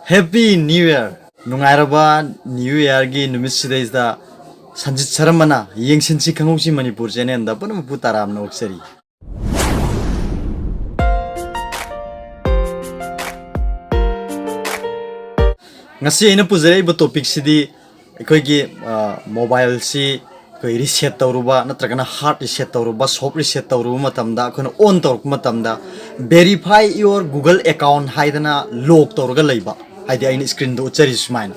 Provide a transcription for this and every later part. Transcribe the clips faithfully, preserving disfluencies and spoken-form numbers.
Happy New Year! ꯅꯨꯡꯉꯥꯏꯔꯕ New Yearꯒꯤ ꯅꯨꯃꯤꯠꯁꯤꯗꯩꯁꯤꯗ Sanjit ꯁꯔꯃꯅ ꯌꯦꯡꯁꯤꯟꯁꯤ ꯈꯪꯍꯧꯁꯤ Manipur channelꯗ ꯄꯨꯝꯅꯃꯛꯄꯨ ꯇꯔꯥꯝꯅ ꯑꯣꯛꯆꯔꯤ꯫ ꯉꯁꯤ ꯑꯩꯅ ꯄꯨꯖꯔꯛꯏꯕ topicꯁꯤꯗꯤ ꯑꯩꯈꯣꯏꯒꯤ, ꯑ, mobileꯁꯤ ꯑꯩꯈꯣꯏ reset ꯇꯧꯔꯨꯕ ꯅꯠꯇ꯭ꯔꯒꯅ hard reset ꯇꯧꯔꯨꯕ, soft reset ꯇꯧꯔꯨꯕ ꯃꯇꯝꯗ, ꯑꯩꯈꯣꯏꯅ on ꯇꯧꯔꯛꯄ ꯃꯇꯝꯗ verify your Google account ꯍꯥꯏꯗꯅ lock ꯇꯧꯔꯒ ꯂꯩꯕ, ꯍꯥꯏꯗꯤ ꯑꯩꯅ screenꯗ ꯎꯠꯆꯔꯤꯁꯤ ꯁꯨꯃꯥꯏꯅ꯫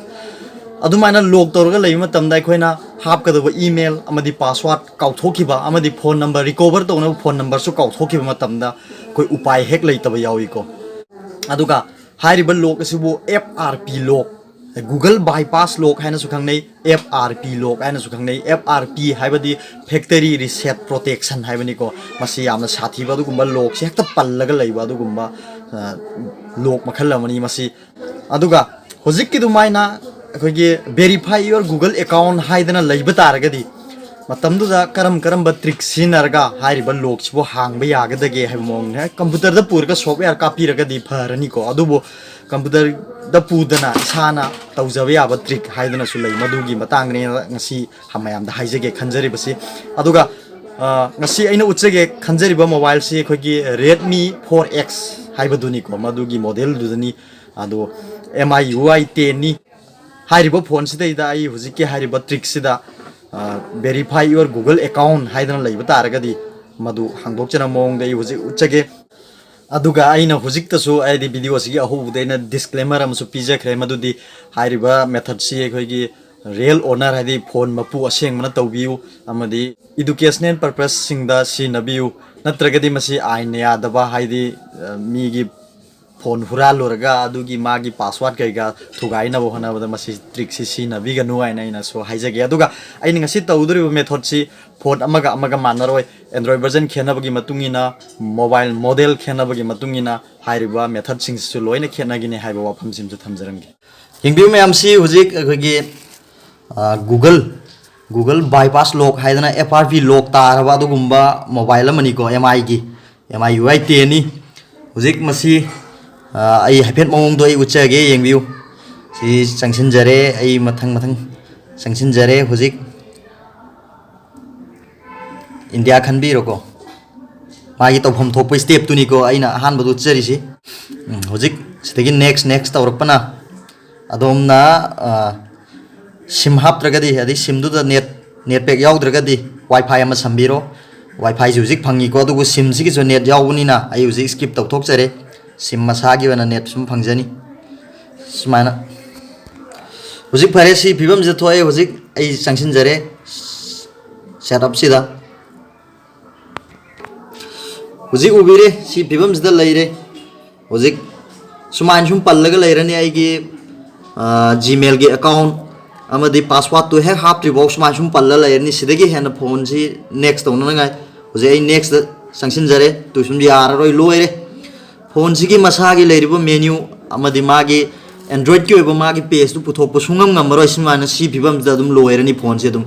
ꯑꯗꯨꯃꯥꯏꯅ lock ꯇꯧꯔꯒ ꯂꯩꯕ ꯃꯇꯝꯗ ꯑꯩꯈꯣꯏꯅ ꯍꯥꯞꯀꯗꯕ email ꯑꯃꯗꯤ password ꯀꯥꯎꯊꯣꯛꯈꯤꯕ ꯑꯃꯗꯤ phone number recover ꯇꯧꯅꯕ phone numberꯁꯨ ꯀꯥꯎꯊꯣꯛꯈꯤꯕ ꯃꯇꯝꯗ ꯑꯩꯈꯣꯏ ꯎꯄꯥꯏ ꯍꯦꯛ ꯂꯩꯇꯕ ꯌꯥꯎꯏꯀꯣ꯫ ꯑꯗꯨꯒ ꯍꯥꯏꯔꯤꯕ lock ꯑꯁꯤꯕꯨ F R P lock, Google bypass lock ꯍꯥꯏꯅꯁꯨ ꯈꯪꯅꯩ, F R P lock ꯍꯥꯏꯅꯁꯨ ꯈꯪꯅꯩ꯫ F R P ꯍꯥꯏꯕꯗꯤ Factory Reset Protection ꯍꯥꯏꯕꯅꯤꯀꯣ꯫ ꯃꯁꯤ ꯌꯥꯝꯅ ꯁꯥꯊꯤꯕ ꯑꯗꯨꯒꯨꯝꯕ lockꯁꯦ ꯍꯦꯛꯇ ꯄꯜꯂꯒ ꯂꯩꯕ ꯑꯗꯨꯒꯨꯝꯕ, ꯑ, lock ꯃꯈꯜ ꯑꯃꯅꯤ ꯃꯁꯤ꯫ ꯑꯗꯨꯒ ꯍꯧꯖꯤꯛꯀꯤꯗꯨꯃꯥꯏꯅ ꯑꯩꯈꯣꯏꯒꯤ verify your Google account ꯍꯥꯏꯗꯅ ꯂꯩꯕ ꯇꯥꯔꯒꯗꯤ, ꯃꯇꯝꯗꯨꯗ ꯀꯔꯝ ꯀꯔꯝꯕ trick ꯁꯤꯖꯤꯟꯅꯔꯒ ꯍꯥꯏꯔꯤꯕ lockꯁꯤꯕꯨ ꯍꯥꯡꯕ ꯌꯥꯒꯗꯒꯦ ꯍꯥꯏꯕ ꯃꯑꯣꯡꯅꯦ꯫ Computerꯗ ꯄꯨꯔꯒ software ꯀꯥꯞꯄꯤꯔꯒꯗꯤ ꯐꯔꯅꯤꯀꯣ, ꯑꯗꯨꯕꯨ computerꯗ ꯄꯨꯗꯅ ꯏꯁꯥꯅ ꯇꯧꯖꯕ ꯌꯥꯕ trick ꯍꯥꯏꯗꯅꯁꯨ ꯂꯩ, ꯃꯗꯨꯒꯤ ꯃꯇꯥꯡꯗꯅꯦ ꯉꯁꯤ ꯃꯌꯥꯝꯗ ꯍꯥꯏꯖꯒꯦ ꯈꯟꯖꯔꯤꯕꯁꯤ꯫ ꯑꯗꯨꯒ, ꯑ, ꯉꯁꯤ ꯑꯩꯅ ꯎꯠꯆꯒꯦ ꯈꯟꯖꯔꯤꯕ mobileꯁꯤ ꯑꯩꯈꯣꯏꯒꯤ Redmi four X ꯍꯥꯏꯕꯗꯨꯅꯤꯀꯣ, ꯃꯗꯨꯒꯤ modelꯗꯨꯗꯅꯤ꯫ ꯑꯗꯣ M I U I tenꯅꯤ꯫ ꯍꯥꯏꯔꯤꯕ phoneꯁꯤꯗꯩꯗ ꯑꯩ ꯍꯧꯖꯤꯛꯀꯤ ꯍꯥꯏꯔꯤꯕ trickꯁꯤꯗ, ꯑ, verify your Google account ꯍꯥꯏꯗꯅ ꯂꯩꯕ ꯇꯥꯔꯒꯗꯤ, ꯃꯗꯨ ꯍꯥꯡꯗꯣꯛꯆꯅꯕ ꯃꯑꯣꯡꯗ ꯑꯩ ꯍꯧꯖꯤꯛ ꯎꯠꯆꯒꯦ꯫ ꯑꯗꯨꯒ ꯑꯩꯅ ꯍꯧꯖꯤꯛꯇꯁꯨ, ꯍꯥꯏꯗꯤ videoꯁꯤꯒꯤ ꯑꯍꯧꯕꯗ ꯑꯩꯅ disclaimer ꯑꯃꯁꯨ ꯄꯤꯖꯈ꯭ꯔꯦ, ꯃꯗꯨꯗꯤ ꯍꯥꯏꯔꯤꯕ methodꯁꯤ ꯑꯩꯈꯣꯏꯒꯤ real owner, ꯍꯥꯏꯗꯤ phone ꯃꯄꯨ ꯑꯁꯦꯡꯕꯅ ꯇꯧꯕꯤꯌꯨ, ꯑꯃꯗꯤ educational purposeꯁꯤꯡꯗ ꯁꯤꯖꯤꯟꯅꯕꯤꯌꯨ, ꯅꯠꯇ꯭ꯔꯒꯗꯤ ꯃꯁꯤ ꯑꯥꯏꯟꯅ ꯌꯥꯗꯕ, ꯍꯥꯏꯗꯤ, ꯑ, ꯃꯤꯒꯤ phone ꯍꯨꯔꯥꯜꯂꯨꯔꯒ ꯑꯗꯨꯒꯤ ꯃꯥꯒꯤ password ꯀꯩꯀꯥ ꯊꯨꯒꯥꯏꯅꯕ ꯍꯣꯠꯅꯕꯗ ꯃꯁꯤ trickꯁꯤ ꯁꯤꯖꯤꯟꯅꯕꯤꯒꯅꯨ ꯍꯥꯏꯅ ꯑꯩꯅꯁꯨ ꯍꯥꯏꯖꯒꯦ꯫ ꯑꯗꯨꯒ ꯑꯩꯅ ꯉꯁꯤ ꯇꯧꯗꯣꯔꯤꯕ methodꯁꯤ phone ꯑꯃꯒ ꯑꯃꯒ ꯃꯥꯟꯅꯔꯣꯏ꯫ Android version ꯈꯦꯠꯅꯕꯒꯤ ꯃꯇꯨꯡ ꯏꯟꯅ, mobile model ꯈꯦꯠꯅꯕꯒꯤ ꯃꯇꯨꯡ ꯏꯟꯅ ꯍꯥꯏꯔꯤꯕ methodꯁꯤꯡꯁꯤꯁꯨ ꯂꯣꯏꯅ ꯈꯦꯠꯅꯒꯅꯤ ꯍꯥꯏꯕ ꯋꯥꯐꯝꯁꯤꯃꯁꯨ ꯊꯝꯖꯔꯝꯒꯦ꯫ ꯌꯦꯡꯕꯤꯌꯨ ꯃꯌꯥꯝꯁꯤ ꯍꯧꯖꯤꯛ ꯑꯩꯈꯣꯏꯒꯤ, ꯑ, Google, Google bypass lock ꯍꯥꯏꯗꯅ F R P lock ꯇꯥꯔꯕ ꯑꯗꯨꯒꯨꯝꯕ mobile ꯑꯃꯅꯤꯀꯣ, M Iꯒꯤ, M I U I tenꯅꯤ꯫ ꯍꯧꯖꯤꯛ ꯃꯁꯤ ꯑꯩ ꯍꯥꯏꯐꯦꯠ ꯃꯑꯣꯡꯗꯣ ꯑꯩ ꯎꯠꯆꯒꯦ, ꯌꯦꯡꯕꯤꯌꯨ꯫ ꯁꯤ ꯆꯪꯁꯤꯟꯖꯔꯦ, ꯑꯩ ꯃꯊꯪ ꯃꯊꯪ ꯆꯪꯁꯤꯟꯖꯔꯦ꯫ ꯍꯧꯖꯤꯛ ꯏꯟꯗꯤꯌꯥ ꯈꯟꯕꯤꯔꯣꯀꯣ꯫ ꯃꯥꯒꯤ ꯇꯧꯐꯝ ꯊꯣꯛꯄ ꯁ꯭ꯇꯦꯞꯇꯨꯅꯤꯀꯣ ꯑꯩꯅ ꯑꯍꯥꯟꯕꯗ ꯎꯠꯆꯔꯤꯁꯤ꯫ ꯎꯝ, ꯍꯧꯖꯤꯛ ꯁꯤꯗꯒꯤ ꯅꯦꯛꯁ, ꯅꯦꯛꯁ ꯇꯧꯔꯛꯄꯅ ꯑꯗꯣꯝꯅ, ꯑ, ꯁꯤꯝ ꯍꯥꯞꯇ꯭ꯔꯒꯗꯤ, ꯑꯗꯩ ꯁꯤꯝꯗꯨꯗ ꯅꯦꯠ, ꯅꯦꯠ ꯄꯦꯛ ꯌꯥꯎꯗ꯭ꯔꯒꯗꯤ ꯋꯥꯏ ꯐꯥꯏ ꯑꯃ ꯁꯝꯕꯤꯔꯣ꯫ ꯋꯥꯏ ꯐꯥꯏꯁꯤ ꯍꯧꯖꯤꯛ ꯐꯪꯉꯤꯀꯣ, ꯑꯗꯨꯕꯨ ꯁꯤꯝꯁꯤꯒꯤꯁꯨ ꯅꯦꯠ ꯌꯥꯎꯕꯅꯤꯅ ꯑꯩ ꯍꯧꯖꯤꯛ ꯁ꯭ꯀꯤꯞ ꯇꯧꯊꯣꯛꯆꯔꯦ꯫ ꯁꯤꯝ ꯃꯁꯥꯒꯤ ꯑꯣꯏꯅ ꯅꯦꯠ ꯁꯨꯝ ꯐꯪꯖꯅꯤ꯫ ꯁꯨꯃꯥꯏꯅ ꯍꯧꯖꯤꯛ ꯐꯔꯦ, ꯁꯤ ꯐꯤꯕꯝꯁꯤꯗ ꯊꯣꯛꯑꯦ꯫ ꯍꯧꯖꯤꯛ ꯑꯩ ꯆꯪꯁꯤꯟꯖꯔꯦ ꯁꯦꯠꯑꯞꯁꯤꯗ꯫ ꯍꯧꯖꯤꯛ ꯎꯕꯤꯔꯦ, ꯁꯤ ꯐꯤꯕꯝꯁꯤꯗ ꯂꯩꯔꯦ꯫ ꯍꯧꯖꯤꯛ ꯁꯨꯃꯥꯏꯅ ꯁꯨꯝ ꯄꯜꯂꯒ ꯂꯩꯔꯅꯤ ꯑꯩꯒꯤ, ꯑ, ꯖꯤꯃꯦꯜꯒꯤ ꯑꯦꯀꯥꯎꯟ ꯑꯃꯗꯤ ꯄꯥꯁꯋꯥꯔꯗꯇꯨ ꯍꯦꯛ ꯍꯥꯞꯇ꯭ꯔꯤꯐꯥꯎ ꯁꯨꯃꯥꯏꯅ ꯁꯨꯝ ꯄꯜꯂ ꯂꯩꯔꯅꯤ꯫ ꯁꯤꯗꯒꯤ ꯍꯦꯟꯅ ꯐꯣꯟꯁꯤ ꯅꯦꯛꯁ ꯇꯧꯅꯅꯉꯥꯏ ꯍꯧꯖꯤꯛ ꯑꯩ ꯅꯦꯛꯁꯇ ꯆꯪꯁꯤꯟꯖꯔꯦ꯫ ꯇꯨ ꯁꯨꯝ ꯌꯥꯔꯔꯣꯏ, ꯂꯣꯏꯔꯦ꯫ ꯐꯣꯟꯁꯤꯒꯤ ꯃꯁꯥꯒꯤ ꯂꯩꯔꯤꯕ ꯃꯦꯅ꯭ꯌꯨ ꯑꯃꯗꯤ ꯃꯥꯒꯤ Androidꯀꯤ ꯑꯣꯏꯕ ꯃꯥꯒꯤ ꯄꯦꯖꯇꯨ ꯄꯨꯊꯣꯛꯄ ꯁꯨꯡꯉꯝ ꯉꯝꯃꯔꯣꯏ꯫ ꯁꯨꯃꯥꯏꯅ ꯁꯤ ꯐꯤꯕꯝꯁꯤꯗ ꯑꯗꯨꯝ ꯂꯣꯏꯔꯅꯤ ꯐꯣꯟꯁꯦ꯫ ꯑꯗꯨꯝ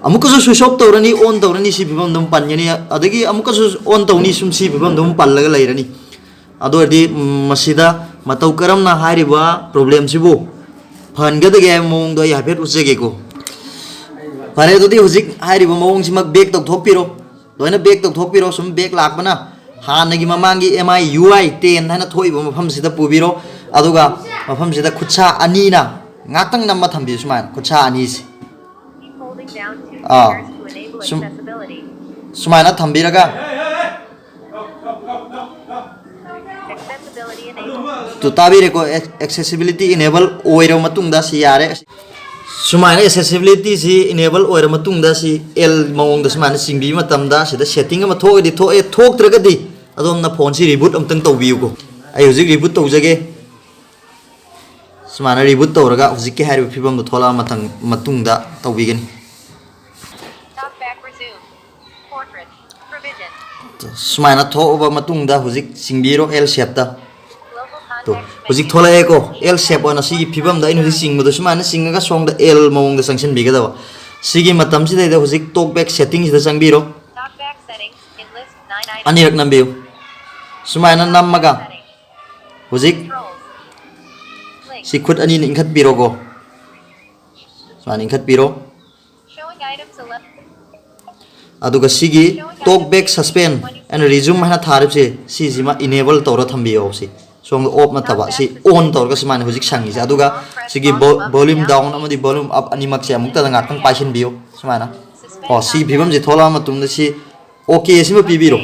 ꯑꯃꯨꯛꯀꯁꯨ ꯁ꯭ꯋꯤꯆ ꯑꯣꯐ ꯇꯧꯔꯅꯤ, ꯑꯣꯟ ꯇꯧꯔꯅꯤ, ꯁꯤ ꯐꯤꯕꯝ ꯑꯗꯨꯝ ꯄꯟꯒꯅꯤ꯫ ꯑꯗꯒꯤ ꯑꯃꯨꯛꯀꯁꯨ ꯑꯣꯟ ꯇꯧꯅꯤ, ꯁꯨꯝ ꯁꯤ ꯐꯤꯕꯝꯗ ꯑꯗꯨꯝ ꯄꯜꯂꯒ ꯂꯩꯔꯅꯤ꯫ ꯑꯗꯨ ꯑꯣꯏꯔꯗꯤ, ꯎꯝ, ꯃꯁꯤꯗ ꯃꯇꯧ ꯀꯔꯝꯅ ꯍꯥꯏꯔꯤꯕ ꯄ꯭ꯔꯣꯕ꯭ꯂꯦꯝꯁꯤꯕꯨ ꯐꯍꯟꯒꯗꯒꯦ ꯍꯥꯏꯕ ꯃꯑꯣꯡꯗꯣ ꯑꯩ ꯍꯥꯏꯐꯦꯠ ꯎꯠꯆꯒꯦꯀꯣ꯫ ꯐꯔꯦ, ꯑꯗꯨꯗꯤ ꯍꯧꯖꯤꯛ ꯍꯥꯏꯔꯤꯕ ꯃꯑꯣꯡꯁꯤꯃꯛ ꯕꯦꯛ ꯇꯧꯊꯣꯛꯄꯤꯔꯣ꯫ ꯂꯣꯏꯅ ꯕꯦꯛ ꯇꯧꯊꯣꯛꯄꯤꯔꯣ꯫ ꯁꯨꯝ ꯕꯦꯛ ꯂꯥꯛꯄꯅ ꯍꯥꯟꯅꯒꯤ ꯃꯃꯥꯡꯒꯤ M I U I ten ꯍꯥꯏꯅ ꯊꯣꯛꯏꯕ ꯃꯐꯝꯁꯤꯗ ꯄꯨꯕꯤꯔꯣ꯫ ꯑꯗꯨꯒ ꯃꯐꯝꯁꯤꯗ ꯈꯨꯠꯁꯥ ꯑꯅꯤꯅ ꯉꯥꯛꯇꯪ ꯅꯝꯃ ꯊꯝꯕꯤꯌꯨ, ꯁꯨꯃꯥꯏꯅ ꯈꯨꯠꯁꯥ ꯑꯅꯤꯁꯤ꯫ ꯑꯥ꯫ ꯁꯨꯝ-, ꯁꯨꯃꯥꯏꯅ ꯊꯝꯕꯤꯔꯒ, ꯇꯨ ꯇꯥꯕꯤꯔꯦꯀꯣ, ꯑꯦꯛ-, accessibility enable ꯑꯣꯏꯔꯕ ꯃꯇꯨꯡꯗ ꯁꯤ ꯌꯥꯔꯦ꯫ ꯁꯨꯃꯥꯏꯅ accessibilityꯁꯤ enable ꯑꯣꯏꯔ ꯃꯇꯨꯡꯗ ꯁꯤ L ꯃꯑꯣꯡꯗ ꯁꯨꯃꯥꯏꯅ ꯆꯤꯡꯕꯤꯕ ꯃꯇꯝꯗ ꯁꯤꯗ setting ꯑꯃ ꯊꯣꯛꯑꯗꯤ ꯊꯣꯛꯑꯦ, ꯊꯣꯛꯇ꯭ꯔꯒꯗꯤ ꯑꯗꯣꯝꯅ ꯐꯣꯟꯁꯤ reboot ꯑꯃꯇꯪ ꯇꯧꯕꯤꯌꯨꯀꯣ꯫ ꯑꯩ ꯍꯧꯖꯤꯛ reboot ꯇꯧꯖꯒꯦ꯫ ꯁꯨꯃꯥꯏꯅ reboot ꯇꯧꯔꯒ ꯍꯧꯖꯤꯛꯀꯤ ꯍꯥꯏꯔꯤꯕ ꯐꯤꯕꯝꯗꯣ ꯊꯣꯛꯂꯛꯑ ꯃꯇꯝ-, ꯃꯇꯨꯡꯗ ꯇꯧꯕꯤꯒꯅꯤ꯫ ꯁꯨꯃꯥꯏꯅ ꯊꯣꯛꯑꯕ ꯃꯇꯨꯡꯗ ꯍꯧꯖꯤꯛ ꯆꯤꯡꯕꯤꯔꯣ L shapeꯇ꯫ ꯇꯣ, ꯍꯧꯖꯤꯛ ꯊꯣꯛꯂꯛꯑꯦꯀꯣ, L shape ꯑꯣꯏꯅ ꯁꯤꯒꯤ ꯐꯤꯕꯝꯗ ꯑꯩꯅ ꯍꯧꯖꯤꯛ ꯆꯤꯡꯕꯗꯣ ꯁꯨꯃꯥꯏꯅ ꯆꯤꯡꯉꯒ ꯁꯣꯝꯗ L ꯃꯑꯣꯡꯗ ꯆꯪꯁꯤꯟꯕꯤꯒꯗꯕ꯫ ꯁꯤꯒꯤ ꯃꯇꯝꯁꯤꯗꯩꯗ ꯍꯧꯖꯤꯛ talkback settingꯁꯤꯗ ꯆꯪꯕꯤꯔꯣ꯫ ꯑꯅꯤꯔꯛ ꯅꯝꯕꯤꯌꯨ꯫ ꯁꯨꯃꯥꯏꯅ ꯅꯝꯃꯒ ꯍꯧꯖꯤꯛ ꯁꯤ ꯈꯨꯠ ꯑꯅꯤꯅ ꯏꯟꯈꯠꯄꯤꯔꯣꯀꯣ꯫ ꯁꯨꯃꯥꯏꯅ ꯏꯟꯈꯠꯄꯤꯔꯣ꯫ ꯑꯗꯨꯒ ꯁꯤꯒꯤ talk back, suspend and resume ꯍꯥꯏꯅ ꯊꯥꯔꯤꯕꯁꯦ, ꯁꯤꯁꯤꯃ enable ꯇꯧꯔ ꯊꯝꯕꯤꯌꯣ꯫ ꯁꯤ ꯁꯣꯝꯗ off ꯅꯠꯇꯕ, ꯁꯤ on ꯇꯧꯔꯒ ꯁꯨꯃꯥꯏꯅ ꯍꯧꯖꯤꯛ ꯁꯪꯉꯤꯁꯦ꯫ ꯑꯗꯨꯒ ꯁꯤꯒꯤ vo-, volume down ꯑꯃꯗꯤ volume up ꯑꯅꯤꯃꯛꯁꯦ ꯑꯃꯨꯛꯇꯗ ꯉꯥꯛꯇꯪ ꯄꯥꯏꯁꯤꯟꯕꯤꯌꯨ꯫ ꯁꯨꯃꯥꯏꯅ, ꯑꯣ, ꯁꯤꯒꯤ ꯐꯤꯕꯝꯁꯤ ꯊꯣꯛꯂꯛꯑ ꯃꯇꯨꯡꯗ ꯁꯤ OK ꯁꯤꯃ ꯄꯤꯕꯤꯔꯣ꯫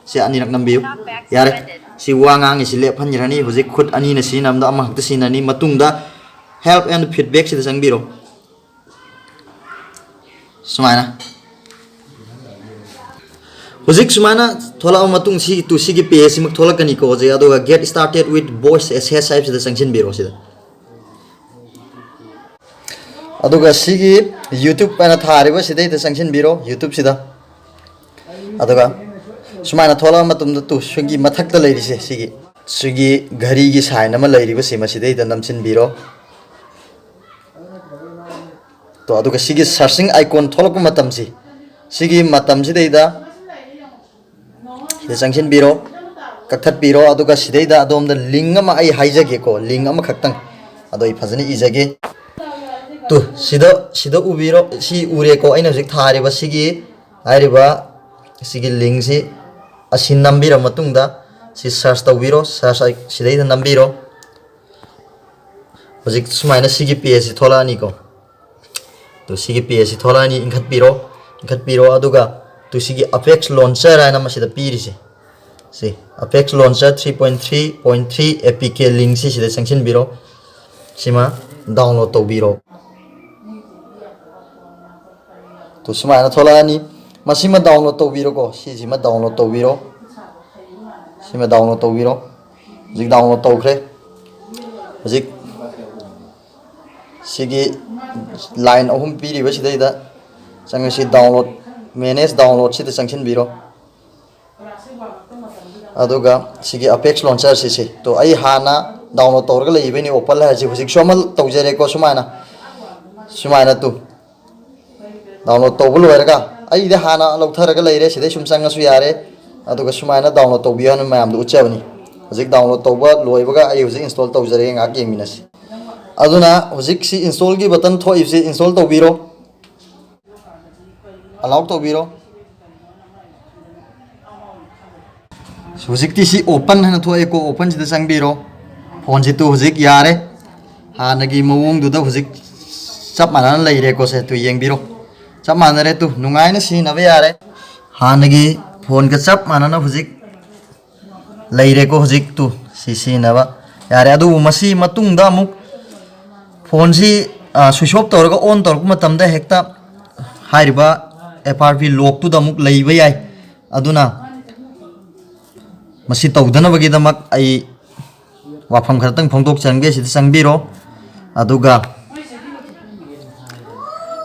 ꯁꯤ ꯑꯅꯤꯔꯛ ꯅꯝꯕꯤꯌꯨ꯫ ꯌꯥꯔꯦ꯫ ꯁꯤ ꯋꯥ ꯉꯥꯡꯉꯤꯁꯤ ꯂꯦꯞꯍꯟꯈ꯭ꯔꯅꯤ꯫ ꯍꯧꯖꯤꯛ ꯈꯨꯠ ꯑꯅꯤꯅ ꯁꯤꯖꯤꯟꯅꯕꯗ ꯑꯃꯈꯛꯇ ꯁꯤꯖꯤꯟꯅꯅꯤ꯫ ꯃꯇꯨꯡꯗ help and feedback ꯁꯤꯗ ꯆꯪꯕꯤꯔꯣ꯫ ꯁꯨꯃꯥꯏꯅ꯫ ꯍꯧꯖꯤꯛ ꯁꯨꯃꯥꯏꯅ ꯊꯣꯛꯂꯛꯑꯕ ꯃꯇꯨꯡ ꯁꯤ to ꯁꯤꯒꯤ page ꯁꯤꯃꯛ ꯊꯣꯛꯂꯛꯀꯅꯤꯀꯣ ꯍꯧꯖꯤꯛ꯫ ꯑꯗꯨꯒ get started with voice assist ꯍꯥꯏꯕꯁꯤꯗ ꯆꯪꯁꯤꯟꯕꯤꯔꯣ ꯁꯤꯗ꯫ ꯑꯗꯨꯒ ꯁꯤꯒꯤ YouTube ꯍꯥꯏꯅ ꯊꯥꯔꯤꯕ ꯁꯤꯗꯩꯗ ꯆꯪꯁꯤꯟꯕꯤꯔꯣ, YouTube ꯁꯤꯗ꯫ ꯑꯗꯨꯒ ꯁꯨꯃꯥꯏꯅ ꯊꯣꯛꯂꯛꯑ ꯃꯇꯨꯡꯗ ꯇꯨ ꯁꯤꯒꯤ ꯃꯊꯛꯇ ꯂꯩꯔꯤꯁꯦ ꯁꯤꯒꯤ, ꯁꯤꯒꯤ ꯘꯔꯤꯒꯤ sign ꯑꯃ ꯂꯩꯔꯤꯕꯁꯤ ꯃꯁꯤꯗꯩꯗ ꯅꯝꯁꯤꯟꯕꯤꯔꯣ꯫ ꯇꯣ, ꯑꯗꯨꯒ ꯁꯤꯒꯤ searching icon ꯊꯣꯛꯂꯛꯄ ꯃꯇꯝꯁꯤ, ꯁꯤꯒꯤ ꯃꯇꯝꯁꯤꯗꯩꯗ ꯁꯤꯗ ꯆꯪꯁꯤꯟꯕꯤꯔꯣ, ꯀꯛꯊꯠꯄꯤꯔꯣ꯫ ꯑꯗꯨꯒ ꯁꯤꯗꯩꯗ ꯑꯗꯣꯝꯗ link ꯑꯃ ꯑꯩ ꯍꯥꯏꯖꯒꯦꯀꯣ, link ꯑꯃꯈꯛꯇꯪ꯫ ꯑꯗꯣ ꯑꯩ ꯐꯖꯅ ꯏꯖꯒꯦ꯫ ꯇꯨ, ꯁꯤꯗ, ꯁꯤꯗ ꯎꯕꯤꯔꯣ, ꯁꯤ ꯎꯔꯦꯀꯣ꯫ ꯑꯩꯅ ꯍꯧꯖꯤꯛ ꯊꯥꯔꯤꯕ ꯁꯤꯒꯤ, ꯍꯥꯏꯔꯤꯕ ꯁꯤꯒꯤ link ꯁꯤ ꯑꯁꯤ ꯅꯝꯕꯤꯔ ꯃꯇꯨꯡꯗ ꯁꯤ search ꯇꯧꯕꯤꯔꯣ꯫ Search ꯑꯩ ꯁꯤꯗꯩꯗ ꯅꯝꯕꯤꯔꯣ꯫ ꯍꯧꯖꯤꯛ ꯁꯨꯃꯥꯏꯅ ꯁꯤꯒꯤ page ꯁꯤ ꯊꯣꯛꯂꯛꯑꯅꯤꯀꯣ꯫ ꯇꯨ ꯁꯤꯒꯤ page ꯁꯤ ꯊꯣꯛꯂꯛꯑꯅꯤ, ꯏꯟꯈꯠꯄꯤꯔꯣ, ꯏꯟꯈꯠꯄꯤꯔꯣ꯫ ꯑꯗꯨꯒ ꯇꯨ ꯁꯤꯒꯤ Apex Launcher ꯍꯥꯏꯅ ꯃꯁꯤꯗ ꯄꯤꯔꯤꯁꯦ, ꯁꯤ Apex Launcher three point three point three A P K link ꯁꯤ ꯁꯤꯗ ꯆꯪꯁꯤꯟꯕꯤꯔꯣ꯫ ꯁꯤꯃ download ꯇꯧꯕꯤꯔꯣ꯫ ꯇꯨ ꯁꯨꯃꯥꯏꯅ ꯊꯣꯛꯂꯛꯑꯅꯤ꯫ ꯃꯁꯤꯃ download ꯇꯧꯕꯤꯔꯣꯀꯣ꯫ ꯁꯤꯁꯤꯃ download ꯇꯧꯕꯤꯔꯣ꯫ ꯁꯤꯃ download ꯇꯧꯕꯤꯔꯣ꯫ ꯍꯧꯖꯤꯛ download ꯇꯧꯈ꯭ꯔꯦ꯫ ꯍꯧꯖꯤꯛ ꯁꯤꯒꯤ line ꯑꯍꯨꯝ ꯄꯤꯔꯤꯕ ꯁꯤꯗꯩꯗ ꯆꯪꯉꯁꯤ꯫ Download, manage download ꯁꯤꯗ ꯆꯪꯁꯤꯟꯕꯤꯔꯣ꯫ ꯑꯗꯨꯒ ꯁꯤꯒꯤ Apex Launcher ꯁꯤꯁꯦ, ꯇꯣ, ꯑꯩ ꯍꯥꯟꯅ download ꯇꯧꯔꯒ ꯂꯩꯕꯩꯅꯦ, Opal ꯍꯥꯏꯁꯦ꯫ ꯍꯧꯖꯤꯛꯁꯨ ꯑꯃ ꯇꯧꯖꯔꯦꯀꯣ꯫ ꯁꯨꯃꯥꯏꯅ, ꯁꯨꯃꯥꯏꯅ ꯇꯨ download ꯇꯧꯕ ꯂꯣꯏꯔꯒ, ꯑꯩꯗꯤ ꯍꯥꯟꯅ ꯂꯧꯊꯔꯒ ꯂꯩꯔꯦ, ꯁꯤꯗꯩ ꯁꯨꯝ ꯆꯪꯉꯁꯨ ꯌꯥꯔꯦ꯫ ꯑꯗꯨꯒ ꯁꯨꯃꯥꯏꯅ download ꯇꯧꯕꯤꯌꯨ ꯍꯥꯏꯅ ꯃꯌꯥꯝꯗ ꯎꯠꯆꯕꯅꯤ꯫ ꯍꯧꯖꯤꯛ download ꯇꯧꯕ ꯂꯣꯏꯕꯒ ꯑꯩ ꯍꯧꯖꯤꯛ install ꯇꯧꯖꯔꯒꯦ, ꯉꯥꯏꯍꯥꯛ ꯌꯦꯡꯃꯤꯟꯅꯁꯤ꯫ ꯑꯗꯨꯅ ꯍꯧꯖꯤꯛ ꯁꯤ installꯒꯤ button ꯊꯣꯛꯏꯕꯁꯤ install ꯇꯧꯕꯤꯔꯣ, allow ꯇꯧꯕꯤꯔꯣ꯫ ꯍꯧꯖꯤꯛꯇꯤ ꯁꯤ open ꯍꯥꯏꯅ ꯊꯣꯛꯑꯦꯀꯣ, openꯁꯤꯗ ꯆꯪꯕꯤꯔꯣ꯫ ꯐꯣꯟꯁꯤ ꯇꯨ ꯍꯧꯖꯤꯛ ꯌꯥꯔꯦ, ꯍꯥꯟꯅꯒꯤ ꯃꯑꯣꯡꯗꯨꯗ ꯍꯧꯖꯤꯛ ꯆꯞ ꯃꯥꯟꯅꯅ ꯂꯩꯔꯦꯀꯣ꯫ ꯁꯦ ꯇꯨ ꯌꯦꯡꯕꯤꯔꯣ, ꯆꯞ ꯃꯥꯟꯅꯔꯦ꯫ ꯇꯨ ꯅꯨꯡꯉꯥꯏꯅ ꯁꯤꯖꯤꯟꯅꯕ ꯌꯥꯔꯦ, ꯍꯥꯟꯅꯒꯤ ꯐꯣꯟꯒ ꯆꯞ ꯃꯥꯟꯅꯅ ꯍꯧꯖꯤꯛ ꯂꯩꯔꯦꯀꯣ꯫ ꯍꯧꯖꯤꯛ ꯇꯨ ꯁꯤ ꯁꯤꯖꯤꯟꯅꯕ ꯌꯥꯔꯦ꯫ ꯑꯗꯨꯕꯨ ꯃꯁꯤ ꯃꯇꯨꯡꯗ ꯑꯃꯨꯛ ꯐꯣꯟꯁꯤ switch off ꯇꯧꯔꯒ on ꯇꯧꯔꯛꯄ ꯃꯇꯝꯗ ꯍꯦꯛꯇ ꯍꯥꯏꯔꯤꯕ F R P lockꯇꯨꯗ ꯑꯃꯨꯛ ꯂꯩꯕ ꯌꯥꯏ꯫ ꯑꯗꯨꯅ ꯃꯁꯤ ꯇꯧꯗꯅꯕꯒꯤꯗꯃꯛ ꯑꯩ ꯋꯥꯐꯝ ꯈꯔꯇꯪ ꯐꯣꯡꯗꯣꯛꯆꯔꯝꯒꯦ꯫ ꯁꯤꯗ ꯆꯪꯕꯤꯔꯣ, ꯑꯗꯨꯒ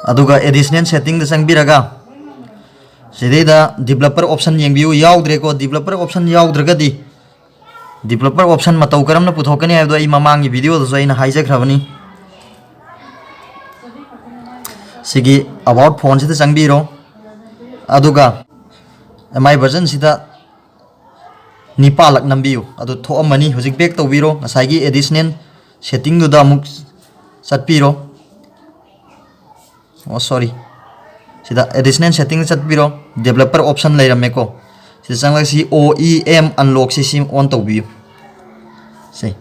ꯑꯗꯨꯒ additional settingꯗ ꯆꯪꯕꯤꯔꯒ ꯁꯤꯗꯩꯗ developer option ꯌꯦꯡꯕꯤꯌꯨ꯫ ꯌꯥꯎꯗ꯭ꯔꯦꯀꯣ, developer option ꯌꯥꯎꯗ꯭ꯔꯒꯗꯤ developer option ꯃꯇꯧ ꯀꯔꯝꯅ ꯄꯨꯊꯣꯛꯀꯅꯤ ꯍꯥꯏꯕꯗꯣ ꯑꯩ ꯃꯃꯥꯡꯒꯤ videoꯗꯁꯨ ꯑꯩꯅ ꯍꯥꯏꯖꯈ꯭ꯔꯕꯅꯤ꯫ ꯁꯤꯒꯤ about phoneꯁꯤꯗ ꯆꯪꯕꯤꯔꯣ, ꯑꯗꯨꯒ M I versionꯁꯤꯗ ꯅꯤꯄꯥꯜꯂꯛ ꯅꯝꯕꯤꯌꯨ꯫ ꯑꯗꯨ ꯊꯣꯛꯑꯝꯃꯅꯤ꯫ ꯍꯧꯖꯤꯛ back ꯇꯧꯕꯤꯔꯣ, ꯉꯁꯥꯏꯒꯤ additional settingꯗꯨꯗ ꯑꯃꯨꯛ ꯆꯠꯄꯤꯔꯣ꯫ ꯑꯣ, sorry, ꯁꯤꯗ additional setting ꯆꯠꯄꯤꯔꯣ, developer option ꯂꯩꯔꯝꯃꯦꯀꯣ꯫ ꯁꯤꯗ ꯆꯪꯂꯒ ꯁꯤ O E M unlockꯁꯤ ꯁꯤ on ꯇꯧꯕꯤꯌꯨ꯫ ꯁꯦ,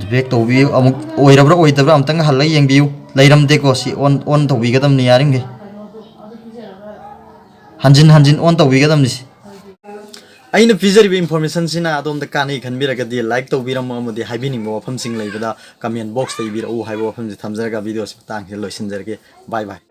back ꯇꯧꯕꯤꯌꯨ꯫ ꯑꯃꯨꯛ ꯑꯣꯏꯔꯕ꯭ꯔꯥ ꯑꯣꯏꯗꯕ꯭ꯔꯥ ꯑꯃꯨꯛꯇꯪ ꯍꯜꯂꯒ ꯌꯦꯡꯕꯤꯌꯨ꯫ ꯂꯩꯔꯝꯗꯦꯀꯣ꯫ ꯁꯤ on, on ꯇꯧꯕꯤꯒꯗꯕꯅꯤ ꯌꯥꯔꯤꯈꯩ꯫ ꯍꯟꯖꯤꯟ ꯍꯟꯖꯤꯟ on ꯇꯧꯕꯤꯒꯗꯕꯅꯤ ꯁꯤ꯫ ꯑꯩꯅ ꯄꯤꯖꯔꯤꯕ informationꯁꯤꯅ ꯑꯗꯣꯝꯗ ꯀꯥꯟꯅꯩ ꯈꯟꯕꯤꯔꯒꯗꯤ like ꯇꯧꯕꯤꯔꯝꯃꯣ, ꯑꯃꯗꯤ ꯍꯥꯏꯕꯤꯅꯤꯡꯕ ꯋꯥꯐꯝꯁꯤꯡ ꯂꯩꯕꯗ comment boxꯇ ꯏꯕꯤꯔꯛꯎ ꯍꯥꯏꯕ ꯋꯥꯐꯝꯁꯤ ꯊꯝꯖꯔꯒ videoꯁꯤ ꯃꯇꯥꯡꯁꯤꯗ ꯂꯣꯏꯁꯤꯟꯖꯔꯒꯦ꯫ Bye bye꯫